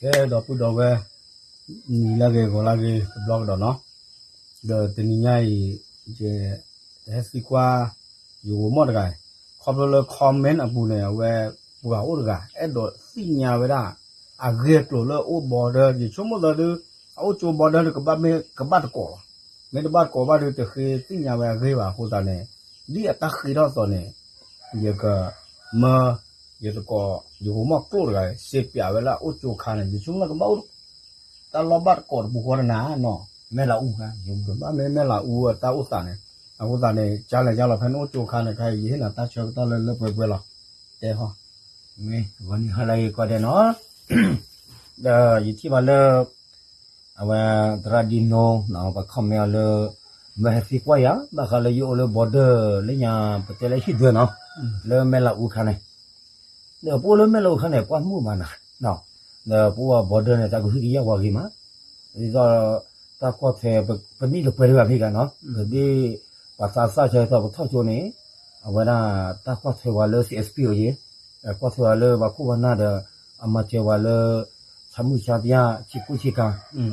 ကဲ ဒီပုၢ်ဒီဝဲၢ် နံၤလၢအဂ့ၤ ဂီၤလၢအဂ့ၤ တဘျီကဒီးနီၤ, ဒီးတနံၤညါအံၤ ယဟဲသံကွၢ် ယဂိၤမီၢ်တဂၤအံၤ ခီဖျိလၢ comment အပူၤန့ၣ် အဝဲ ပှၤအိၣ်တဂၤ အဲၣ်ဒိးသ့ၣ်ညါဝဲဒၣ် အဂ့ၢ်အကျိၤလၢအအိၣ် border ယဆိကမိၣ်သးဒုး အအိၣ်ကၠိ border န့ၣ် ကဘၣ်မ့ၢ်ကဘၣ်တကိးလီၤ, မ့ၢ်တဘၣ်တကိးဘၣ်ဒီး တဃ့သ့ၣ်ညါဝဲအဂ့ၢ်ဘၣ်အဃိသတးန့ၣ် ဒ်အတၢ်ဃ့ထီၣ်အသိးန့ၣ် ယကမၢ ယသကိး ယဂိၤမီၢ်ကျိၣ်တဂၤ စ့ပၠးဝဲလၢအအိၣ်ကၠိခါန့ၣ် ယဆိကမိၣ်ကဘၣ်အိၣ် တၢ်လီၢ်ဘၣ်တကိးတပူၤဃီတနၤနီၤ, မဲၢ်လးအူခါ ဘၣ်မ့ၢ်မဲၢ်လးအူအတၢ်အိၣ်သးန့ၣ်, အဃိသတးန့ၣ် ကလဲၤကလီၤဖဲန့ၣ်အိၣ်ကၠိခါန့ၣ် ခဲအံၤယဟ့ၣ်နၤတၢ်ဆၢကတီၢ်လၢလၢပှဲၤပှဲၤလီၤ, တဲဟီ, ဂီၤနံၤဟါလၢအဂ့ၤကိးဂၤဒဲးနီၤ, ဒီးယထံၣ်ဘၣ်လၢ အဝဲ သရၣ်ဒံနိ ပှၤ comment အီၤလၢ မၢဟဲသံကွၢ်ယၤ ဘၣ်ဃးလၢယအိၣ်လၢ border လၢညါ ပတဲလၢဟံၣ်ဒွဲနီၤ, လၢမဲၢ်လးအူခါန့ၣ်, ဒီးပအိၣ်လၢမဲၢ်လးအူခါန့ၣ် ပှၢ်မုၢ်မးနၤ, ဒီးပအိၣ်ဝဲ border န့ၣ် တၢ်ကဟုကယာ်ပှၤဂ့ၤမး, ဒ်သိး တၢ်ကွၢ်ထွဲ ပနံၣ်တပှဲၤတဂၤဖဲဂၤနီၤ, ဒီးဒ် ပှၤသးစၢ်ဆၢကတီၢ်ပထီၣ်ကၠိန့ၣ် အဝဲဒၣ် တၢ်ကွၢ်ထွဲဝဲလၢ စီ အ့း ပီ အံၤ, ကွၢ်ထွဲဝဲလၢပှၤခိၣ်ပှၤနၢ်ဒီး အမၤစၢၤဝဲလၢ ဆၣ်မုၣ်ဆါပယၣ် ဆ့ကူဆ့ကၤ,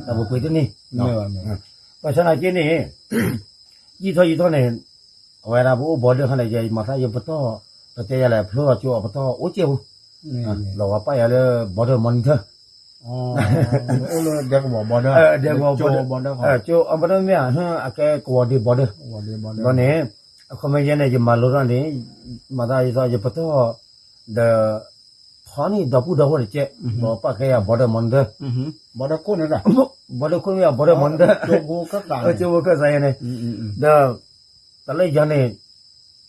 ဒီးပပှ့ၤတန့ၢ်, ဘၣ်ဆၣ်သနာ်က့န့ၣ် ယံာ်ထီၣ်ယံာ်ထီၣ်န့ၣ် အဝဲဒၣ်ပအိၣ် border ခါန့ၣ် ယမၤသးယပတီၢ် ပတဲယၤလဲၣ် ဖျိလီၤကၠိအပတီၢ်အိၣ်ကဲၢ်ပူၤ, လီၤဝဲပာ်ယၤလၢ border monitor, အိၣ်လၢဒဲကဝီၤ border, ဒဲကဝီၤ border, ကၠိအ border မ့ၢ်ဧါ, အကဲကဝီၤဒ့ border, ဘျီန့ၣ် အခီပညီယဲန့ၣ် ယမၤလိထီၣ်န့ၣ် မၤသးယသီယပတီၢ် ဒီး ထီန့ၣ်ဒီပုၢ်ဒီဝဲၢ်တကဲး, ဒီးပာ်ကဲယၤ border monitor, border code န့ၣ်, border code မ့ၢ်ဧါ border monitor, ကၠိဖိကစၢ်ယဲန့ၣ်, ဒီး တၢ်လၢယၤန့ၣ်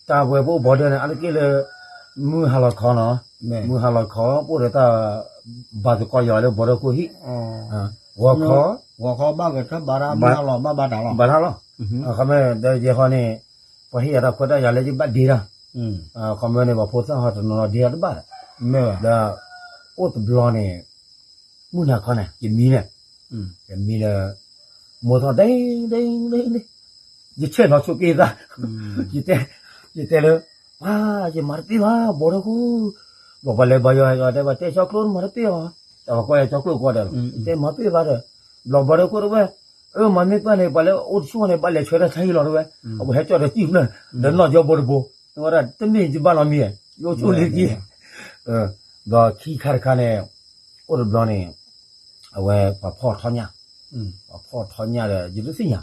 တၢ်ဝဲပအိၣ် border န့ၣ် အါတက့ၢ်လၢ မုၢ်ဟါလီၤခီနီၤ, မုၢ်ဟါလီၤခီ ပအိၣ်ဒီးတၢ် ဘၣ်သကိးယၤလၢ border code ဟံၣ်, ဂီၤခီ, ဂီၤခီဘၣ်ဂဲၤထၢၣ်ဘါတၢ်, မုၢ်ဟါလီၤဘၣ်ဘါတၢ်လီၤ, ဘါတၢ်လီၤ, အခီပညီဒီးယဲဃီန့ၣ် ပှၤဟ့ၣ်ယၤတၢ်ခွဲးတၢ်ယာ်လၢယဘၣ်ဒ့တၢ်, အခီပညီန့ၣ် ပှၤဖိသၣ်ဟီတနီၤနီၤဒ့တၢ်တဘၣ်, ဒီး အိၣ်တဘျီန့ၣ် မုၢ်နၤခီန့ၣ် ယမံန့ၣ်, ယမံဒီး မိၢ်ထီၣ်ဒ့ဒ့ဒ့ဒ့, ယဆဲးလီၤဆိးက့သး, ယတဲ, ယတဲလၢ ပှၤ ယမၤတပ့ၢ်ဘၣ် border code, ဘျီပှၤလဲၤဘါယွၤတဲ ပှၤတဲ ကၠီကျိၣ်နမၤတပ့ၢ်ဘၣ်, တၢ်ပှၤကွၢ်ယၤကၠီကျိၣ်ကွၢ်ဒီးလီၤ, ယတဲမၤတပ့ၢ်ဘၣ်ဒီး, ဘျီ border code တဝဲ, အၢ မၤမ့ၢ်ပၢ်န့ၣ် ပှၤလၢအိၣ်တဆူၣ်န့ၣ် ဘၣ်လဲၤဆှၢတၢ်ဆါဟံၣ်လီၤတဝဲ, အဝဲဟဲကၠီၣ်ဒီးတံၢ်ဖျၢၣ်, ဒီးနီၢ်ကၠီဘိတဘိ, ဝဲဒၣ်တမ့ၢ်ယဘၣ်လီၤမံၤ, ယအိၣ်ဆူၣ်လ့က့, ဒီးခံခါတခါန့ၣ် အိၣ်တဘျီန့ၣ် အဝဲပှၤဖီၣ်ထီညၣ်, ပှၤဖီၣ်ထီညၣ်ဒီး ယတသ့ၣ်ညါ,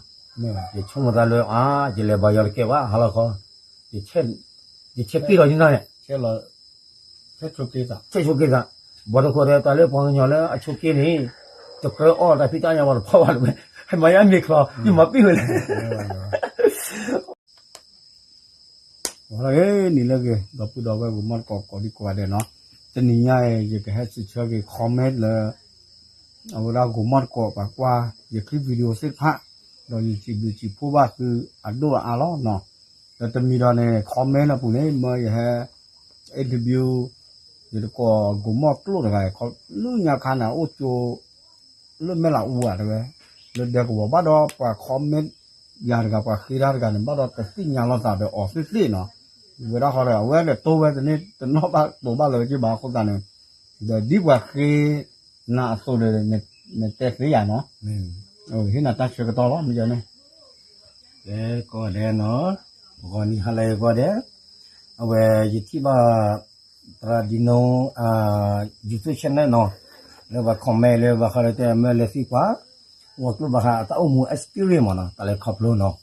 ယဆိကမိၣ်သးလၢ အါ ယလဲၤဘါယွၤတကဲဘၣ် ဟါလီၤခီ, ယဆဲးက့ၤလီၤယနၢ်န့ၣ်, ဆဲးဆိက့သး, border code တဲတၢ်လၢပှၤကညီလၢအဆိက့န့ၣ်, တကြၢးအီၣ်တၢ်ဖံးတၢ်ညၣ်ဝဲတဖီၣ်ဘၣ်တဝဲ, ဟဲမၤယါမ့ၤချီ, ယမၤပ့ၢ်ဝဲလဲၣ် ဂီၤလၢအဂ့ၤ နံၤလၢအဂ့ၤ ဒီပုၢ်ဒီဝဲၢ်ဂိၤမီၢ်တကိးကိးဒံကိးဂၤဒဲးနီၤ, တနံၤညါအံၤ ယကဟဲစံးဆၢက့ၤ comment လၢ အဝဲဒၣ်ဂိၤမီၢ်တကိးပှၤကွၢ် ယ clip video သ့ၣ်တဖၣ်, ဒီးယစံးဘျုးစံးဖှိၣ်ဘၣ်သုအဒိၣ်အအါလီၤနီၤ, ဒီးတမံၤဒီးန့ၣ် comment အပူၤန့ၣ် မၢယဟဲ interview ယတကိးဂိၤမီၢ်ကျိၣ်တဂၤအံၤ လၢညါခါန့ၣ် အအိၣ်ကၠိ လၢမဲၢ်လးအူဘၣ်တဲဝဲ, လၢဒဲကဝီၤဘၣ်ဒီးပှၤ comment ယၤတဂၤ ပှၤဃ့တၢ်တဂၤန့ၣ် ဘၣ်ဒီးတသ့ၣ်ညါလိာ်သးဒီးအီၤသ့ၣ်သ့ၣ်နီၤ, ဝဲဒၣ်ဃီဒီး အဝဲဒီးတိၢ်ဝဲတန့ၢ်တနီၣ်ဘၣ်တိးဘၣ်လၢၤက့ဘၣ်အဃိသတးန့ၣ်, ဒီးဒ်ပှၤဃ့နၤအသိးဒီး နတဲသ့ယၤနီၤ, ဟ့ၣ်နၤတၢ်ဆၢကတီၢ်လီၤ မ့ၢ်ယန့ၣ် ကိးဂၤဒဲးနီၤ, ဂီၤနံၤဟါလၢအဂ့ၤကိးဂၤဒဲး, အဝဲယထံၣ်ဘၣ် သရၣ်ဒံနိ YouTube channel နီၤ, လၢပှၤ comment လၢဘၣ်ဃးလၢတဲမၢလဲၤသံကွၢ် ဝီၤကျိၣ်ဘၣ်ဃးအတၢ်အိၣ်မူ experience မ့ၢ်နီၤ, တၢ်လဲၤခီဖျိနီၤ,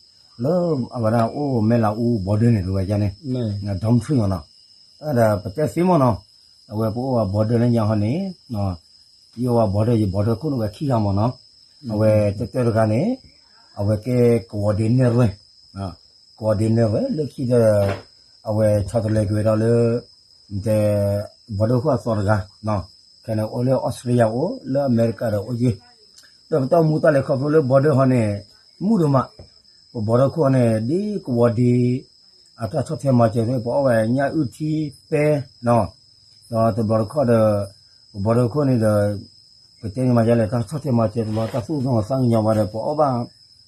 လၢအဝဲဒၣ်အိၣ်မဲၢ်လးအူ border န့ၣ် တဝဲဒ်န့ၣ် ဒိၣ်ထူၣ်နီၤနီၤ, ဒီးပတဲသ့မ့ၢ်နီၤ, အဝဲပအိၣ်ဝဲ border လၢညါဟီန့ၣ် ယအိၣ်ဝဲ border ယ border ခိၣ်န့ၣ်ဝဲခံဂၤမ့ၢ်နီၤ, အဝဲတၢၢ်တၢၢ်တဂၤန့ၣ် အဝဲကဲကဝီၤဒ့နဲၣ်ရွဲၣ်, ကဝီၤဒ့နဲၣ်ရွဲၣ် လၢခံဒီး အဝဲဆီတလဲက့ၤဝဲဒၣ်လၢ တဲ border ခိၣ်အသီတဂၤ, ခဲန့ၣ်အိၣ်လၢ Australia အိၣ် လၢအမဲရကၤဒီးအိၣ်က့ၤ, ဒီးပတၢ်အိၣ်မူတၢ်လဲၤခီဖျိလၢ border ဟီန့ၣ် မုာ်ဒိၣ်မး, ပ border ခိၣ်န့ၣ် ဒ်ကဝီၤဒ့ အတၢ်ဆီၣ်ထွဲမၤစၢၤသ့ၣ် ပအီၣ်ဝဲညၣ်အုၣ်ထံပဲ, ဒီးတဘျီတခီၣ်ဒီး ပ border ခိၣ်န့ၣ်ဒီး ပတဲန့ၣ်မၤယါလဲၣ် တၢ်ဆီၣ်ထွဲမၤစၢၤတဘျီ တၢ်သူၣ်ကညီၤသးကညီၤဝဲဒီး ပအီၣ်ဘၣ်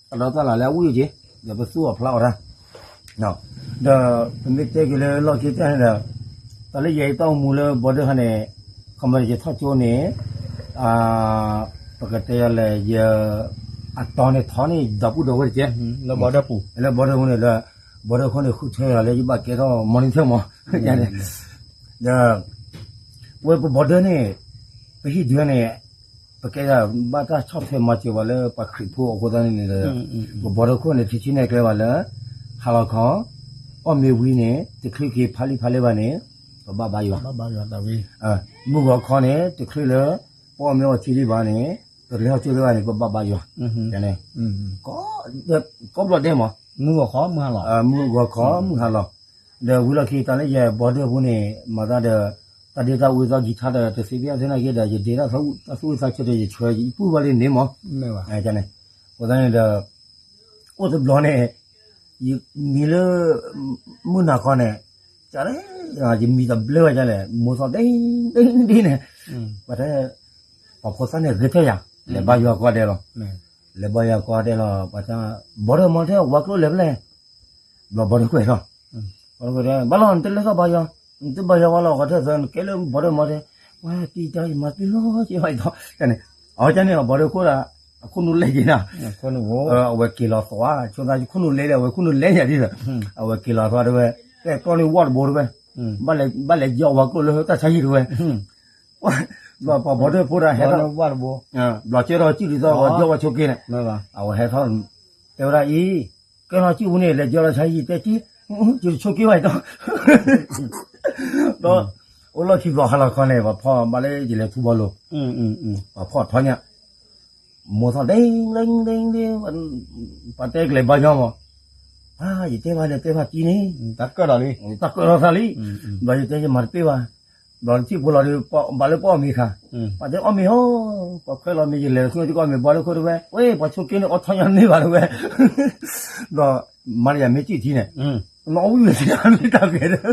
အဒီတၢ်လၢ်လၢအဝံၣ်က့ၤ ဒီးပသူၣ်အီၤဖျါအီၤတၢ်, ဒီးပမ့ၢ်တဲက့ၤလၢလီၢ်ခံတၢ်န့ၣ်ဒီး တၢ်လၢယဲအံၤတၢ်အိၣ်မူလၢ border ဟီန့ၣ် ခီမ့ၢ်ယထီၣ်ကၠိန့ၣ် ပကတဲယၤလဲၣ်, ယ အတီန့ၣ်ထီန့ၣ် ဒီပုၢ်ဒီဝဲၢ်တကဲ, လၢဘီဒၢပူၤ, လၢဘီဒၢပူၤန့ၣ်ဒီး ဘီဒၢခိၣ်န့ၣ် ဃုထၢယၤလၢယဘၣ်ကဲထီၣ် monitor မး, န့ၣ်, ဒီး ဝဲပဘီဒၢန့ၣ် ပဟံၣ်ဒုန့ၣ် ပကဲဒၣ်ဘၣ်တၢ်ဆီၣ်ထွဲမၤစၢၤပှၤလၢပှၤခရံာ်ဖိအဃိသတးန့ၣ်ဒီး ပဘီဒၢခိၣ်န့ၣ် ထံဆံနဲၣ်ကျဲဘၣ်လၢ ဟါလီၤခီ အီၣ်မ့ၤဝံၤန့ၣ် တချုးက့ၤဖးလံာ်ဖးလဲၢ်ဘၣ်န့ၣ် ပဘၣ်ဘါယွၤ, မုၢ်ဂီၤခီန့ၣ် တချုးလၢ ပအီၣ်မ့ၤအီထံလံဘၣ်န့ၣ် ပလဲၤဟီၣ်ကၠိသ့ဘၣ်န့ၣ် ပဘၣ်ဘါယွၤ, န့ၣ်, ကိးဘျီဒဲးမး, မုၢ်ဂီၤခီ မုၢ်ဟါလီၤ, မုၢ်ဂီၤခီ မုၢ်ဟါလီၤ, ဒီးဝံၤလီၢ်ခံတၢ်လၢယဘီဒၢပူၤန့ၣ် မၤသးဒီး တၢ်ဒ့တၢ်အူသီ guitar ဒီး တသ့ဖဲအသ့နာ်က့ဒီး ယဒ့တၢ်သူၣ်အုးသးဆၢဒီး ယဆှၢယအံၤပူၤဘၣ်လံန့ၣ်မး, န့ၣ်, အဃိသတးန့ၣ်ဒီး အိၣ်တဘျီန့ၣ် ယမံလၢ မုၢ်နၤခီန့ၣ် ကလဲၣ်, ယမံတဘျၢဘၣ်ကလဲၣ်, မိၢ်သီၣ်ဒ့ဒ့ဒ့န့ၣ်, ပှၤတဲ ပှၤဖိသၣ်န့ၣ်ဂ့ၤထဲယၤ, လဲၤဘါယွၤကိးဂၤဒဲးလီၤ, လဲၤဘါယွၤကိးဂၤဒဲးလီၤ, ပှၤတဲ ဘီဒၢမီထဲဝၤကျိၣ်လဲၤဖဲလဲၣ်, ဘျီဘီဒၢကွဲးထီၣ်, ဘီဒၢကွဲးတဲ ဘၣ်လီၤ နတလဲၤထီၣ်ဘါယွၤ, နတဘါယွၤဝဲလီၤ ဃီထဲသၢ နကဲလၢဘီဒၢမီထဲ, ဝဲတံၤတၢ်ယမၤတ့ၢ်လီၤက့ၤဘၣ်အံၤထီၣ်, န့ၣ်, အဝဲကန့ၣ် ဘီဒၢခိၣ်ဒီး အခိၣ်နူာ်လဲယ့ၤနၤ အဝဲက့ၤလီၤသွါ ဆိသးခိၣ်နူာ်လဲလံ အဝဲခိၣ်နူာ်လဲယၤဒ်ဒီး အဝဲက့ၤလီၤသွါတဝဲ, တဲကျီန့ၣ်ဝီတဘိတဝဲ, ဘၣ်လဲၤယီၣ်ဝၤကျိၣ်လၢတၢ်ဆါဟံၣ်တဝဲ, ပှၤဘီဒၢဖိတၢ်ဟဲထီၣ်, ဘျီကဲထီၣ်စုဒ်သိး ယီၣ်ဝဲဆိက့န့ၣ်, အဝဲဟဲထီၣ်, တဲဝဲဒၣ်အံၤ, ကဲထီၣ်စုပူၤန့ၣ် လဲၤယီၣ်လၢဆါဟံၣ်တဲက့, ယဆိက့ဝဲအံၤဒီး ဒီး အိၣ်လီၢ်ခံဘျီဟါလီၤခီန့ၣ် ပှၤဖီၣ်ဘၣ်လၢယလဲၤထူဘီလိၤ, ပှၤဖီၣ်ထီညၣ်, မိၢ်သီၣ်ဒ့ဒ့ဒ့ဒ့, ပှၤတဲကလဲၤဘါယွၤမး, ယတဲဘၣ်ဒီးတဲဘၣ်တံၢ်န့ၣ်, တၢ်ကၢၣ်ထီၣ်သးလံ, ဘျီယတဲယမၤတပ့ၢ်ဘၣ်, ဘျီယထံၣ်ဖိလီၤဒီး ဘၣ်လၢပအီၣ်မ့ၤခါ, ပှၤတဲအီၣ်မ့ၤဟီ, ပှၤခွဲးလီၤမ့ၤယလဲၤဆူကီၢ်မ့ၤဘီလၢခိၣ်တဝဲ, ဝဲ ပှၤဆိက့န့ၣ်အီၣ်ထီညၣ်န့ၢ်ဘၣ်တဝဲ, ဒီး မၤလၢယမ့ၢ်စံၣ်ထံန့ၣ်, နီၣ်ဝံၣ်ဝဲတၢ်မ့ၢ်တၢ်ဂဲၤ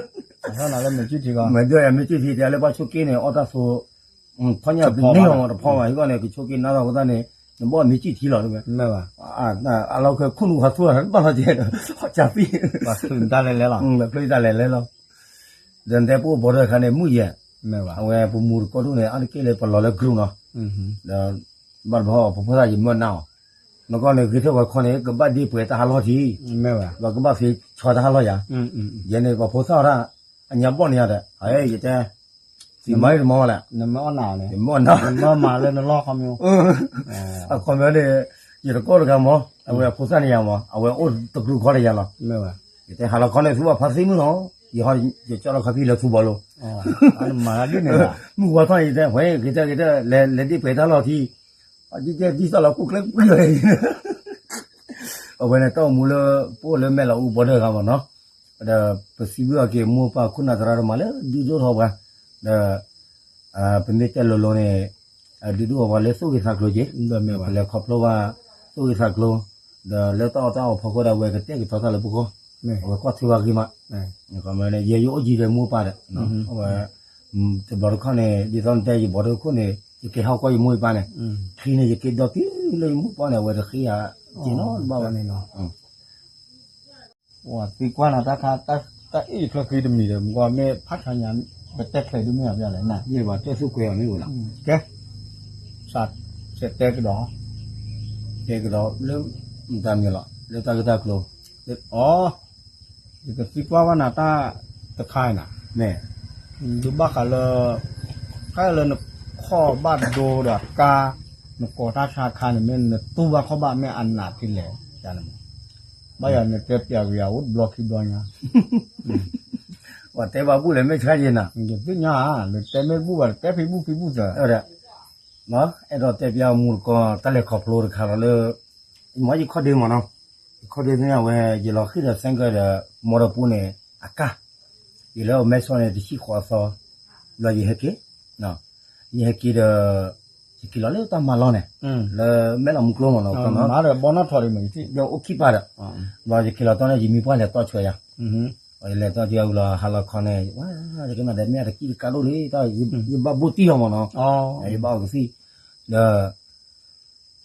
ဒီး, မ့ၢ်ဒီးယမ့ၢ်စံၣ်ထံတဲလၢပှၤဆိက့န့ၣ် အီၣ်တၢ်သိ, ထီညၣ်တန့ၢ်အီၤမးတဖီဘၣ် ဟံၣ်ဂီၢ်န့ၣ် ကဆိက့နါထီၣ်အဃိသတးန့ၣ်, နဘၣ်မ့ၢ်စံၣ်ထံလီၤတဝဲ, အလီၢ်ခဲခိၣ်နူာ်ဟးထူၣ်တဘၣ်လီၤကဲဒီး ဟီၣ်ကၢ်သံ, ပှၤချုးတၢ်လဲၤလဲၤလီၤ, ချုးတၢ်လဲၤလဲၤလီၤ, ဒီးနတဲပအိၣ်ဘီဒၢခါန့ၣ် မုၢ်ယဲၢ်, အဝဲပမူတကိးဒိၣ်န့ၣ် အါတက့ၢ်လၢပလီၤလၢကျိနီၤ, ဒီး ဘၣ်တဘျီပဖိသၣ်ယမၢနါအီၤ, နကီၢ်န့ၣ် ဂ့ၤထဲဝဲခီန့ၣ် ကဘၣ်ဒ့ပှဲၤတၢ်ဟးလီၢ်ထံ, ဒီးကဘၣ်သ့ဆီတၢ်ဟးလီၢ်ယၤ, ယဲန့ၣ် ပှၤဖိသၣ်အီၤဒၣ်, အညါဘီၣ်န့ၣ်ယၤဒီး ယတဲ, သံမၤတမၤဝဲလဲၣ်, နမ့ၢ်အီၣ်နၤန့ၣ်, နမ့ၢ်အီၣ်နၤ, နမ့ၢ်မၤလၢနလီၢ်ခီမ့ၢ်, အခီပညီန့ၣ်, ယတကိးတဂၤမး, အဝဲအဖိသၣ်န့ၣ်ယၤမး အဝဲအိၣ်တကြူးခီဒီးယၤလီၤ, ယတဲဟးလီၤခီန့ၣ် သူဘၣ်ဖးသံမုၢ်လီၤ, ယဟီယကၠီလီၤခီဖံးလၢသူဘီလိၤ, မုၢ်ဝါထီၣ်ယတဲ ဝဲ ဂ့ၤတဲဂ့ၤတဲ လဲၤလဲၤဒ့ပှဲၤတၢ်လီၢ်ထံ, ဒ်တဲဒ်သိးလီၤကူၣ်ကျဲကွံာ်ဝဲ အဝဲန့ၣ်တၢ်အိၣ်မူလၢ ပအိၣ်လၢမဲၢ်လီၤအူဘီဒၢဂၤမးနီၤ, ဒီးပစံးဘျုးအီၤက့ၤမိၢ်ပၢ်ခိၣ်နၢ်သရၣ်သမါလၢဒုးဒိၣ်ထီၣ်ပှၤ, ဒီး ပမ့ၢ်တဲလိၤလိၤန့ၣ်, ဒုးဒိၣ်ထီၣ်ပှၤလၢသူၣ်ဂ့ၤသးကျိၤက့ၤ, ပလဲၤခီဖျိဘၣ် သူၣ်ဂ့ၤသးကျိၤ, ဒီးလၢတၢ်အီၣ်တၢ်အီဖီခိၣ်ဒီး အဝဲကတဲာ်ကတီၤတၢ်လၢပဂီၢ်, အဝဲကွၢ်ထွဲဝဲဂ့ၤမး, ယဲယအိၣ်ယံၤဒီးမိၢ်ပၢ်ဒီး, အဝဲ တဘျီတခီၣ်န့ၣ် ဒ်သိးနတဲယဘီဒၢခိၣ်န့ၣ် ယကဲဟီၣ်ကီၢ်ယမိၢ်ယပၢ်န့ၣ်, ချံန့ၣ် ယကဲဒီတံၢ်လၢယမိၢ်ပၢ်န့ၣ် အဝဲတဃ့ယၤက့ၤနီတဘၣ်ဘၣ်န့ၣ်လီၤ. သံကွၢ်နၤတၢ်ခါ, တၢ်အ့ၣ်ချၢဃံတမံၤဒီး မ့ၢ်ဖးထီညါ, ပတဲချဲးဒ်မ့ၢ်ဘၣ်လဲၣ်နၤ, မ့ၢ်ဘၣ်တဲသူကွဲးအီၤမ့ၢ်ဝဲလီၤ, ကဲ, စး, စဲးတဲကဒီး, တဲကဒီးလၢ, တၢ်မ့ၢ်လီၤ လၢတၢ်ဂ့ၢ်တၢ်ကျိၤ, အီ ယကသံကွၢ်ဘၣ်နၤတၢ်တခါအံၤနၤ, ဒုးဘၣ်ဃးလၢ, ခဲလၢနခီၣ်ဘၣ်ဒိဒီးအကါ, နကိးတၢ်ဆါခါန့ၣ် မ့ၢ်နတူၢ်ဘၣ်ခီၣ်ဘၣ်မ့ၢ်အနးကလဲာ်, ဘၣ်ယၤနတဲပျးကယၤအိၣ်တဘျီခံဘျီညါ, ပှၤတဲဘၣ်ဘူၣ်လဲၣ်မ့ၢ်ဆါယဲနၤ, ယသ့ၣ်ညါ, နတဲမ့ၢ်ဘူၣ်ဘၣ် နတဲဖံဘူၣ်ဖံဘူၣ်သၢ အဲၣ်ဒိးတဲပျးမူတကီၢ် တၢ်လဲၤခီဖျိတခါလီၤလၢ, မ်ယခီၣ်ဒ့မးနီၤ, ယခီၣ်ဒ့သ့ၣ်ညါဝဲ ယလီၤဃံၢ်ဒီး ဆိုင်ကယ် ဒီး မော်တော်ဘုတ် န့ၣ် အကါ, ယလဲၤအိၣ်မဲဆီၣ်န့ၣ် တဆံဃိးအသီ, ဘျီယဟဲက့ၤ, ယဟဲက့ၤဒီး, ယက့ၤလီၤလၢတၢ်မၤလီၢ်န့ၣ်, လၢမဲၢ်လီၤမူကျိမးနီၤ, ဒီးအိၣ်ခံပာ်ဒီး, ဘျီယက့ၤလီၤတီန့ၣ် ယမံၤပှၢ်လဲၤတီဆှၢယၤ ယလဲၤတီဆှၢယၤဝံၤလီၤ ဟါလီၤခီန့ၣ်, ယကနၣ်ဒီးမ့ၢ်အတကံၣ်တကးဒိၣ်လံ, ယဘၣ်ဘိၣ်တံၢ်အီၤမးနီၤ, ယဘၣ်အီၣ်ကသံၣ်, ဒီး,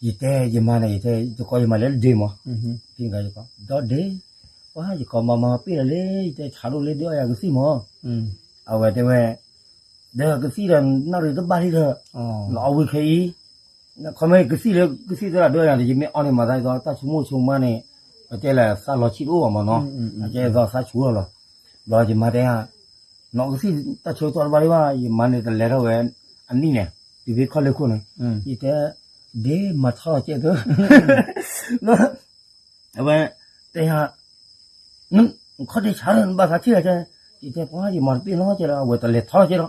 ယတဲယမါန့ၣ် ယတဲ ယတကိးယမၤလဲၤလၢဒ့မး, ဒီးဒ့, ပှၤယကိးမၤမၤပ့ၢ်လီၤလံ ယတဲဆးဒိၣ်လၢဒ့အီၣ်ယၤကသံၣ်မး, အဝဲတဲဝဲ, ဒီးကသံၣ်ဒီးနၣ်ရံၣ်တဘၣ်လံဒီး နအီၣ်ဝံၤခဲအံၤ, ခီမ့ၢ်ကသံၣ်လၢကသံၣ်သရၣ်ဒိၣ်န့ၣ် ယမ့ၢ်အီၣ်န့ၣ်မၤသးဒ်သိး တၢ်ဆိကမိၣ်ဆိကမးန့ၣ် ပတဲလၢသးလီၤဆံၣ်တအိၣ်ဘၣ်မးနီၤ, အကဲဒ်သိးသးဆူၣ်လီၤလီၤ, ဘျီယမၤတဲယၤ နီၢ်ကသံၣ်တၢ်ဆိကတီၢ်တဘၣ်ဒံးဘၣ် ယမၤန့ၣ်တလဲၤထီၣ်ဝဲအနံၣ်န့ၣ် တုၤဖဲခီၣ်လ့ၢ်ခိၣ်န့ၣ်, ယတဲ ဒ့မၤထီၣ်ကဲသၢ အဝဲတဲယၤ ခီၣ်ဒ့ဆါလၢနဘၣ်သးထံၣ်လီၤကဲ, ယတဲပှၤယမၤတပ့ၢ်နီတကဲလီၤ အဝဲတလဲၤထီၣ်ကဲလီၤ,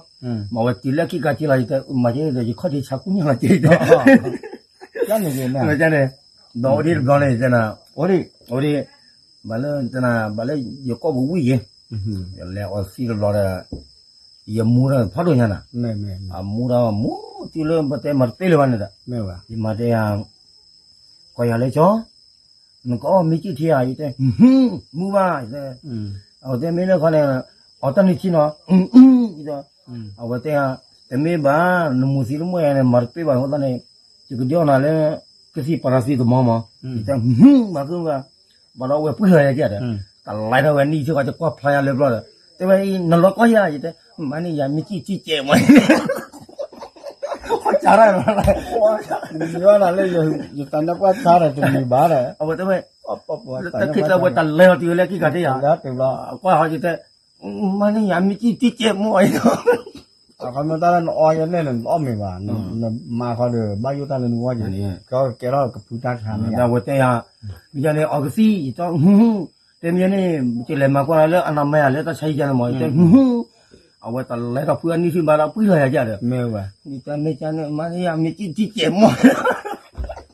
မ့ၢ်ဝဲတုၤလၢခံကးက့လီၤ ယတဲမၤကဲဒီး ယခီၣ်ဒ့ဆါကူၣ်ညါလီၤကဲ, ဒီးအိၣ်ဒံးတဘျီန့ၣ် ယတဲနၤ အိၣ်ဒံး အိၣ်ဒံး ဘၣ်လၢ ဘၣ်လၢယကိာ်ပူၤဝံၣ်က့ၤ, ယလဲၤအီၣ်သံတဘျီဒီး ယမူထီၣ်ဖးဒိၣ်ညါနၤ, အမူထီၣ်မူတုၤလၢပတဲမၤတပ့ၢ်လၢၤဘၣ်န့ၣ်ဒီး, ယမၤတဲယၤ ကွၢ်ယၤလၢကၠီ နကအီၣ်မ့ၢ်ကံၣ်ထံဧါ ယတဲ, မူဘၣ် ယတဲ, အဝဲတဲမ့ၢ်လၢခီန့ၣ် အီၣ်တၢ်နုၢ်ထံနီၤ, ယတဲ, အဝဲတဲယၤ တမ့ၢ်ဘၣ် နမူသံတမီၢ်ယၤန့ၣ် မၤတပ့ၢ်ဘၣ်အဃိသတးန့ၣ် ယကဒုးအီၣ်နၤလၢ ကသံၣ်ပၤရၤသံတမီၢ်မး, ယတဲ, မၤကဘၣ်, ဘၣ်ဒီးအဝဲပှံၢ်လီၤယၤကဲဒီး, တလဲထီၣ်ဝဲနံၣ်ဆ့ကီး ယကွၢ်ဖျါယၤလၢဘျီဒီး, တဲဝဲအံၤ နလီၤကီၢ်ယၤ ယတဲ, မၤန့ၢ်ယၤမ့ၢ်ကံၣ်ကံၣ်ကဲးမး နမံၤဝဲဒၣ်လၢ ယတၢ်နၢ်ပှၢ်ဆါဒီးတမံၤဘၣ်ဒီး, အဝဲတဲဝဲ, တၢ်ခံတၢ်ဝဲတလဲထီၣ်တုၤဝဲလၢခံကးတ့ၢ်ယၤ, ကွၢ်ဟီယတဲ, မၤန့ၢ်ယၤမ့ၢ်ကံၣ်ကံၣ်ကဲးမးအံၤ, အခီမ့ၢ်တၢ်လၢနအီယဲန့ၣ် နအီၣ်မ့ၢ်ဘၣ်, နမၤဃီဒီး ဘၣ်ယိၣ်တၢ်လၢနဂီၢ်က့ၤ, ကဲထီၣ်ကဖုတၢ်ဆါမ့ၢ်ယၤ, အဝဲတဲယၤ, မ့ၢ်ယၤန့ၣ် အီၣ်ကသံၣ် ယတဲ, တဲမ့ၢ်ယၤန့ၣ် ကလဲၤမၤကွၢ်လၢအနမၤယၤလၢတၢ်ဆါဟံၣ်ယၤန့ၣ်မး ယတဲ, အဝဲတလဲထီၣ်ဖုအနံၣ်ဆံဘၣ်ဒီးပှံၢ်လီၤယၤကဲဒီး, မ့ၢ်ဝဲ, ယတဲမ့ၢ်ကန့ၣ် မၤန့ၢ်ယၤမ့ၢ်ကံၣ်ကံၣ်ကဲးမး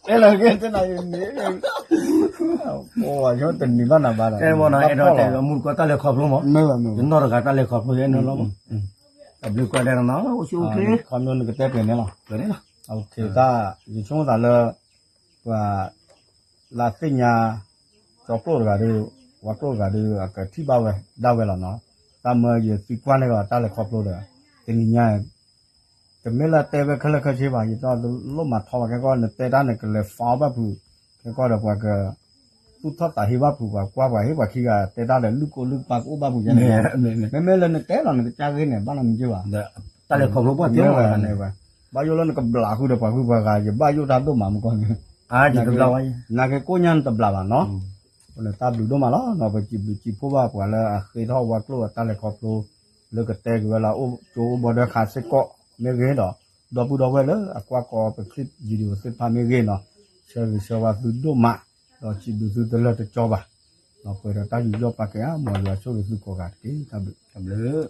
တဲလီၤကဲတဲနၤယမ့ၢ်, အိၣ်တနံၤဘၣ်နၤဘၣ်ဒီး, အဲၣ်ဒိးတဲမူတကိးတၢ်လဲၤခီဖျိမး, တနီၢ်တဂၤတၢ်လဲၤခီဖျိယဲန့ၣ်လီၤ, တၢ်ဘျုးကိးဂၤဒဲးနီၤ အိၣ်ဆူၣ်အိၣ်ချ့, ခီဖျိနကတဲပှဲၤန့ၣ်လီၤ, တၢ်, ယဆိကမိၣ်သးလၢ, ပှၤ, လၢသ့ၣ်ညါ, ကၠီကျိၣ်တဂၤဒီး, ဝၤကျိၣ်တဂၤဒီး အကထံၣ်ဘၣ်ဝဲ, ဒၣ်ဝဲလီၤနီၤ, တၢ်မၢယသံကွၢ်န့ၢ်လီၤတၢ်လဲၤခီဖျိဒီး, တနံၤညါ တမ့ၢ်လၢတဲဝဲခဲလၢာ်ခဲဆ့ဘၣ် ယတီၢ်လိၣ်မၤထီဘၣ်ခဲကီၢ် နတဲတၢ်န့ၣ် ကလဲၤဖးအီၣ်ဘၣ်ဖုး, ခဲကီၢ်ဒီးပှၤက, သူၣ်ထီၣ်သးဟ့ဘၣ်ဖုး ပှၤကွၢ်ပှၤဟ့ၣ်ပှၤခံဂၤတဲတၢ်ဒီး လုၢ်ကိလုၢ်ကပၤကအိၣ်ဘၣ်ဖုးယဲန့ၣ်, မ့မ့ၢ်လၢနတဲလီၤနကစၢ်ဂ့ၢ်န့ၣ် ဘၣ်နီတမံၤက့ဘၣ်, တၢ်လဲၤခီဖျိပှၢ်တဲဝဲ, ဘၣ်ယိၣ်လၢနကဘျးဃုာ်ဒီးပှၤဃုပှၤဂၤ ယဘၣ်ယိၣ်တၢ်ဒိၣ်မးမ့ၢ်ကီၢ်န့ၣ်, နာ်က့ကိၣ်ညါနတဘျးဘၣ်နီၤ, တၢ်ဘျုးဒိၣ်မးလီၤ ပစံးဘျုးစံးဖှိၣ်ဘၣ်ပှၤလၢအဃ့ထီၣ်ဝါကျိၣ်အတၢ်လဲၤခီဖျိ, လၢကတဲက့ၤဝဲလၢ ကၠိအိၣ်ဘီဒၢခါစ့ၢ်ကီးမ့ၢ်ဂ့ၤဒီး, ဒီပုၢ်ဒီဝဲၢ်လၢအကွၢ်ကီပ clip video သ့ၣ်တဖၣ်မ့ၢ်ဂ့ၤနီၤ, ဆၢဂ့ၤဆၢဝါသုဒိၣ်မး, ဒီးစံးဘျုးသုတလၢာ်တကီဘၣ်, ဒီးပှဲၤဒီးတၢ်ယူးယီၣ်ပာ်ကဲဧါ မ်ယွၤဆိၣ်ဂ့ၤသုကိးဂၤတက့ၢ်, တၢ်ဘျုး, တၢ်ဘျုး